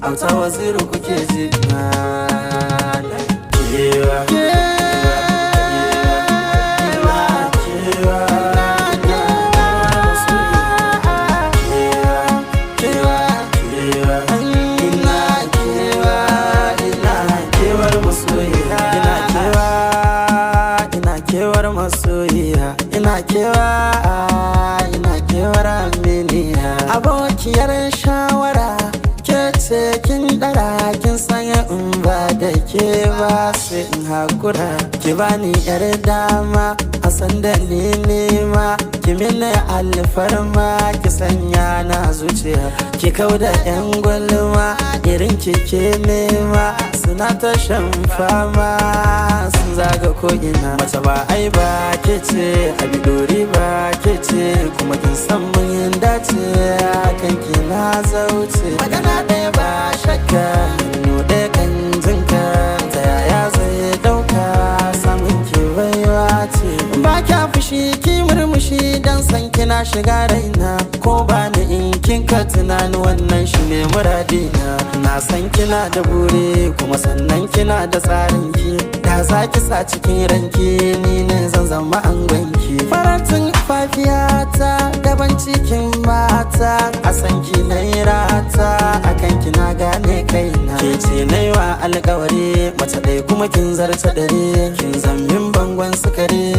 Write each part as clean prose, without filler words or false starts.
Auta Waziri kuke ji. Malam. Kewa. Kewa. Kewa. Kewa. Kewa. Ina kewa, ina kewar masoyiya. Ina kewa, ina kewar masoyiya. Ina kewa, ina kewar aminiya. Abokiyar shawara, ke ce kin dara, kin sanya in ba da ke ba sai in hakura. Ki bani yar dama a sanda ni nema, ki mini alfarma, ki sanya na zuciya, ki kauda yan gulma, irin ki ke nema suna ta shan fama, sun zaga ko'ina. Mace ba ai ba ke ce, a bidori ba ke ce, kuma kin san mun dace, kan ki na zauce. Magana ɗaya ba shakka, hannu ɗaya kan jinka, ta yaya zai ɗauka, samun ki baiwa ce. Ba kya fushi, ki murmushi, dan san kina shiga raina, ko ba ni in kin ka tunani, wannan shi ne muradina. Na san kina da buri, kuma sannan kina da tsarin ki, da za ki sa cikin ranki, ni ne zan zama angonki. Faratin fafiyata daban cikin mata, a san ki na yi rata, a kan ki na gane kaina. Ke ce na yi wa alkawari, mace ɗaya kuma kin zarta dare, kin zammin bangon sukari,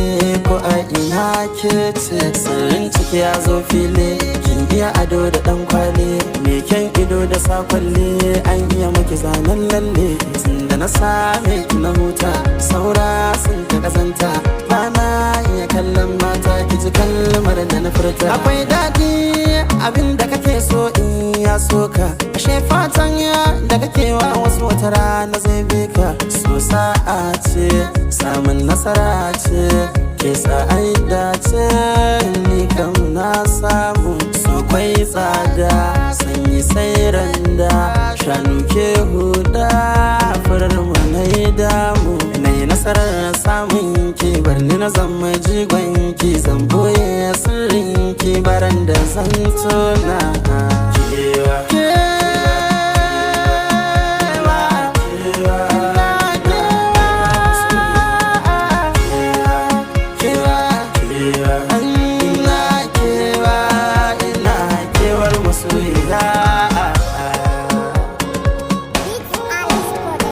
ko a ina ke ce. Sirrin ciki ya zo fili, kin iya ado da dan kwali, me kyan ido da sakwalle, an iya maki zanen lalle. Tunda na same ki na huta, saura sun ta kazanta, bana iya kallon mata, ki ji kalmar da na furta. Akwai daɗi abin da kake so in ya so ka, ashe fatan ya da kake wa wasu wata rana zai bi ka. So sa'a ce, samun nasara ce, ke sa ai dace, ni kam na samu. So kwai tsada, sanyi sai randa, shanu ke huda, furar mu na yi damu. Na yi nasarar samun ki, bar ni na zama jigon ki, zan boye sirrin ki, baran da zan tona. Kewa.